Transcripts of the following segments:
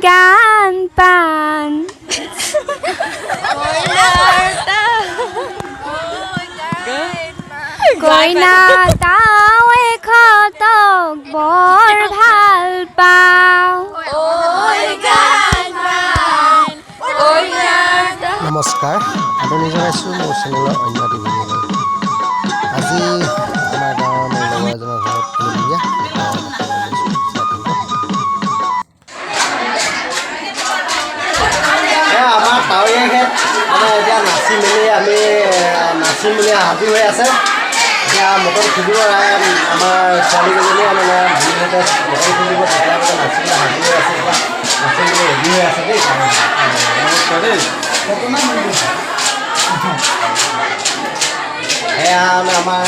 গান পান। কইনা তাৱে খতক বৰ ভাল পাওঁ। নমস্কাৰ, আদৰণি জনাইছোঁ মোৰ চেনেলৰ অন্য এটি ভিডিঅ'লৈ। আজি আমাৰ গাঁৱৰ মোৰ লগৰ এজনৰ ঘৰত তুলনি বিয়া। চাই থাকিব। এয়া আমাৰ তাৱৈয়েকহেঁত মানে এতিয়া নাচি মেলি আমি নাচিম বুলি সাজু হৈ আছে। এতিয়া মটন খুজিব। আমাৰ ছোৱালীকেইজনীয়ে মানে ভিনীহঁতে মটন খুজিব। তেতিয়া মানে নাচিবলৈ সাজু হৈ আছে। এতিয়া নাচিম বুলি ৰেডি হৈ আছে দেই। নমস্কাৰ দেই। এয়া মানে আমাৰ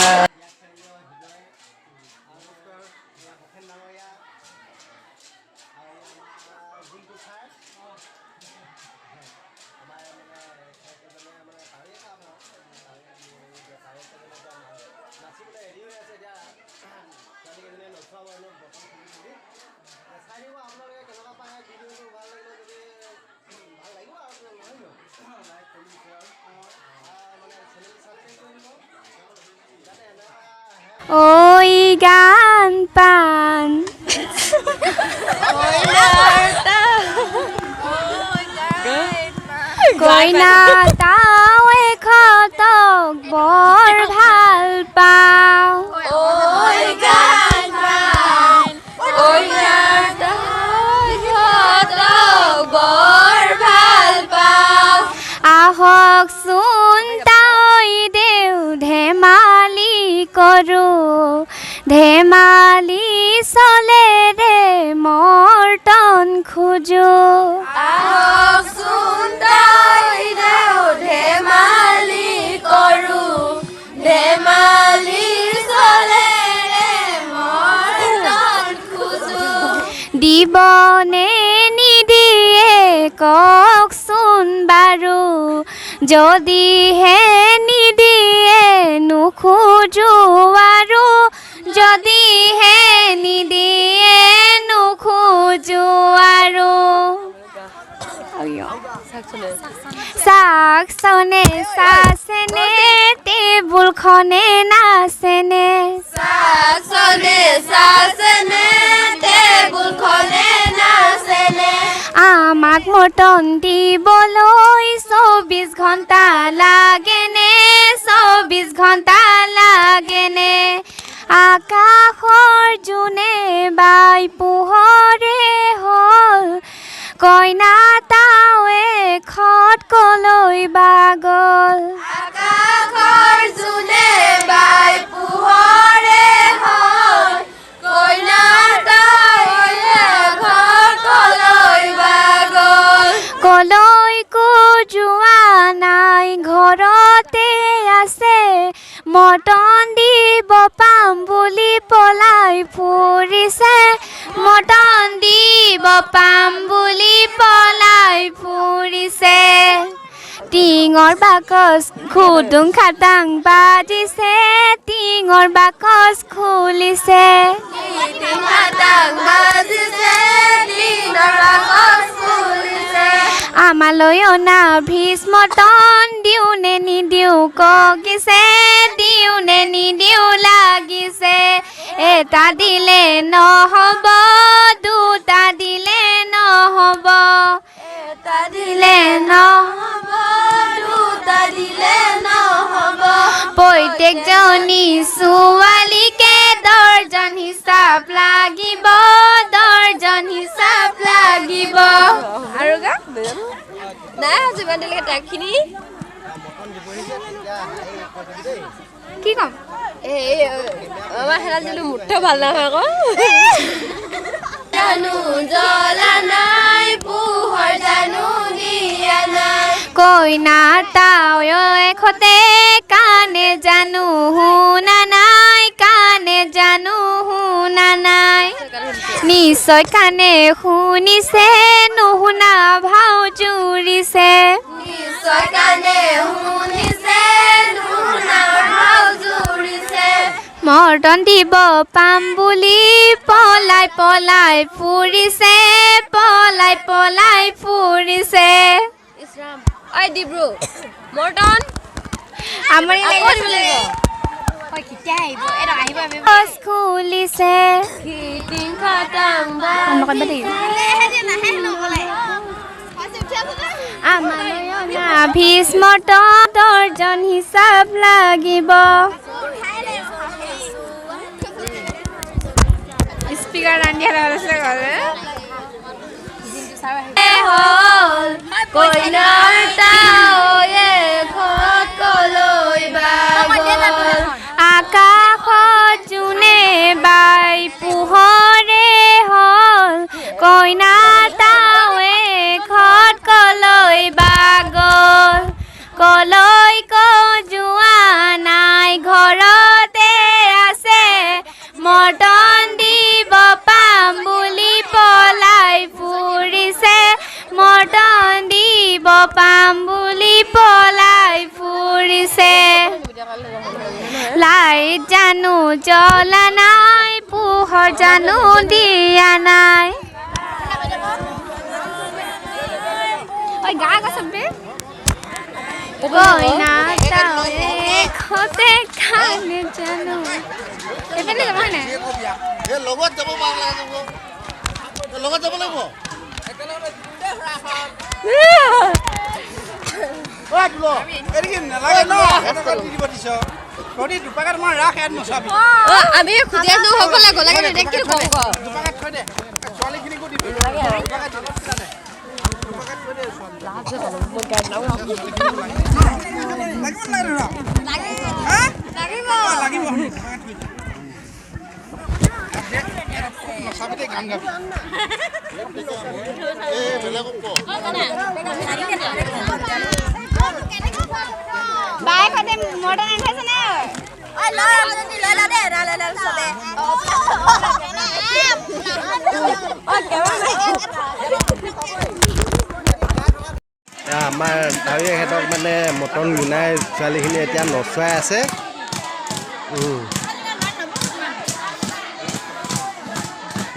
নাচিবলৈ ৰেডি হৈ আছে। এতিয়া ছোৱালীকেইজনীয়ে নচুৱাব হেনো বটন খুলি খুলি। চাই থাকিব আপোনালোকে, কেনেকুৱা পায় ভিডিঅ'টো। ভাল লাগিলে যদি, ভাল লাগিব আৰু নহয় জানো? লাইক, কমেণ্ট, শ্বেয়াৰ, মানে চেনেল ছাবস্ক্ৰাইব কৰি দিব যাতে এনেকুৱা ঐ গান পান। কইনা তাৱে খতক বৰ ভাল পাওঁ। আহকচোন তাই দেউ ধেমালি কৰোঁ, ধেমালি চলেৰে মৰ্টন খোজো। আহকচোন তাই দেউ ধেমালি কৰোঁ, ধেমালিৰ চলেৰে মৰ্টন খোজো। দিবনে নিদিয়ে কওকচোন বাৰু, যদিহে নিদিয়ে নোখোজো আৰু, যদিহে নিদিয়ে নোখোজো আৰু। চাকচনে চাচেনে টেবুলখনে নাচেনে। চাচনে চাচেনে টেবুলখনে নাচেনে। আমাক মটন দিবলৈ 24 ঘণ্টা লাগেনে? 24 ঘণ্টা লাগেনে? আকাশৰ জোনে বাই পোহৰে হ'ল, কইনা তাৱে খত কলৈ বাগল? আকাশৰ জোনে বাই পোহৰে হ'ল, কইনা তাই ঘৰ কলৈ বাগল? কলৈকো যোৱা নাই, ঘৰতে আছে। মটন দিব পাম বুলি পলাই ফুৰিছে, মটন দিব পাম বুলি পলাই ফুৰিছে। টিঙৰ বাকচ খুদুং খাটাং বাজিছে, টিঙৰ বাকচ খুলিছে। টিং খাটাং বাজিছে, টিঙৰ বাকচ খুলিছে। আমালৈ অনা ভীজ মটন দিওঁ নে নিদিওঁ কগিছে, দিওঁ নে নিদিওঁ লাগিছে। এটা দিলে নহ'ব, দুটা দিলে নহ'ব, এটা দিলে নহ'ব, নহ'ব, দুটা দিলে নহ'ব। প্ৰত্যেকজনী ছোৱালীকে দৰ্জন হিচাপ লাগিব, দৰ্জন হিচাপ লাগিব। আৰু গা নাই যিমান দিলেকে তাকখিনি। মটন দিবহি যে তেতিয়া হেৰি কৈ দিবি দেই। কি ক'ম? এই আমাৰ খেলাত দিলো মুঠে ভাল নহয় আকৌ। জানো জ্বলা নাই পোহৰ, জানো দিয়া নাই। কইনা তাৱে খতে কানে জানো শুনা নাই, কানে জানো শুনা নাই। নিশ্চয় কানে শুনিছে, নুশুনা ভাও জুৰিছে। নিশ্চয় কানে শুনিছে, নুশুনা ভাও জুৰিছে। মৰ্টন দিব পাম বুলি পলাই পলাই ফুৰিছে, পলাই পলাই ফুৰিছে। ইছৰাম ঐ ডিব্ৰু মৰ্টন। আমনি আকৌ দিব লাগিব। গছ খুলিছে। খিটিং খাটাং। আমালৈ অনা ভীষ্ম দৰ্জন হিচাপ লাগিব। স্পীকাৰ আনি হ'ল কইনাৰ তাৱে ঘৰত কলৈ বাগল। আকাশত জোনে বাই পোহৰে হ'ল, কইনা তাৱে ঘৰত কলৈ বাগল। কলৈ যোৱা নাই, ঘৰতে আছে, মটন দিব পাম বুলি পলাই ফুৰিছে। মটন দিব পাম বুলি পলাই ফুৰিছে। লাইট জানো জ্বলা নাই, পোহৰ জানো দিয়া নাই। গা চবে কইনা তাৱে খতে খানে জানো এইপিনে যাব হয় নাই? এই লগত যাব লাগিব, লগত যাব লাগিব। আমি খুজি আছো সকলে গ'লে কিন্তু কি কম ক। বাইকতে মটন আনি নে? আমাৰ তাৱৈহঁতক মানে মটন গুণাই ছোৱালীখিনি এতিয়া নচুৱাই আছে।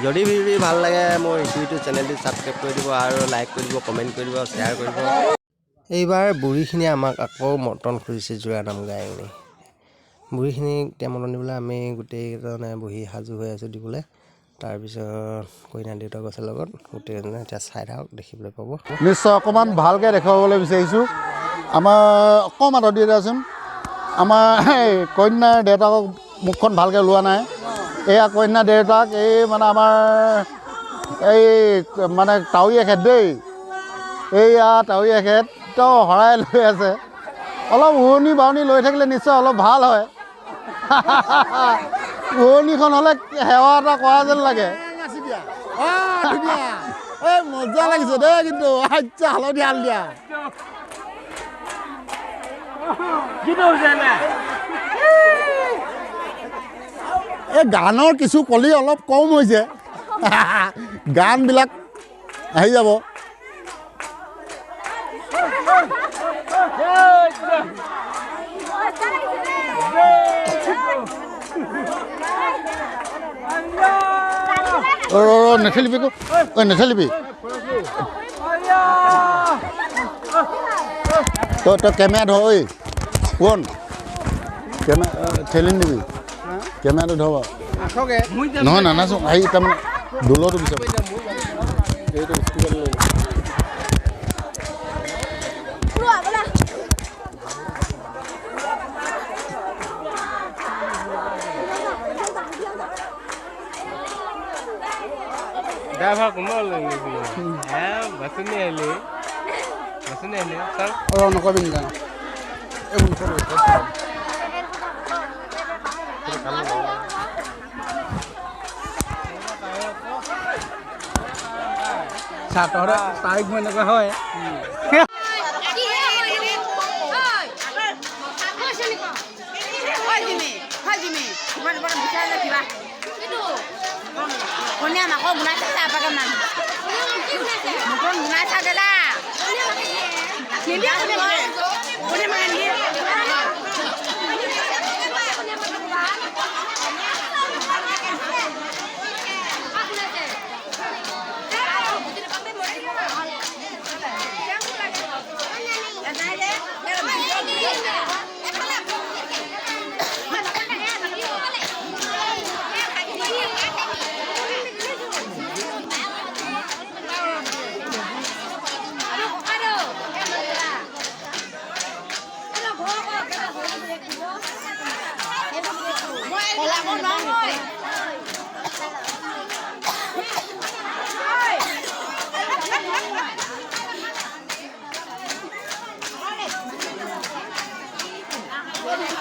যদি ভিডিঅ'টি ভাল লাগে মোৰ ইউটিউব চেনেলটো ছাবস্ক্ৰাইব কৰি দিব আৰু লাইক কৰি দিব, কমেণ্ট কৰি দিব, শ্বেয়াৰ কৰিব। এইবাৰ বুঢ়ীখিনিয়ে আমাক আকৌ মটন খুজিছে যোৰা নাম গাই পিনি। বুঢ়ীখিনিক এতিয়া মটন দিবলৈ আমি গোটেইকেইজনে বহি সাজু হৈ আছোঁ দিবলৈ। তাৰপিছত কইনা দেউতাক আছে লগত, গোটেইকেইজনে এতিয়া চাই থাকক, দেখিবলৈ পাব। নিশ্চয় অকণমান ভালকৈ দেখুৱাবলৈ বিচাৰিছোঁ। আমাৰ অকণমান আঁতৰি দিয়াচোন, আমাৰ এই কন্যাৰ দেউতাকক মুখখন ভালকৈ ওলোৱা নাই। এয়া কন্যা দেউতাক, এই মানে আমাৰ এই মানে তাৱৈয়ে খেত দেই, এইয়া তাৱৈয়ে খেত তেওঁ শৰাই লৈ আছে। অলপ উৰণি বাউনি লৈ থাকিলে নিশ্চয় অলপ ভাল হয়। উৰণিখন হ'লে সেৱা এটা কৰা যেন লাগে। এই মজা লাগিছে দেই কিন্তু। আচ্ছা, হালধীয়া হালধীয়া। এই গানৰ কিছু কলি অলপ কম হৈছে, গানবিলাক আহি যাব। নেঠেলিবি, ঐ নেঠেলিবি। তই কেমেৰা ধৰ, ঐ কোন কেমেৰা ঠেলি নিদিবি, কেমেৰাটো ধৰ। নহয় নানাচো, আহি তাৰমানে দোলতো বিচাৰ। এইটো স্পীকাৰ লৈ। ড্ৰাইভাৰ কোনোবা হে বাছনি আহিলে, বাছনি আহিলে ছাৰ। অঁ, নকবি নেকি? তাৰিখ এনেকুৱা হয়।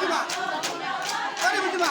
প্ৰতিমা,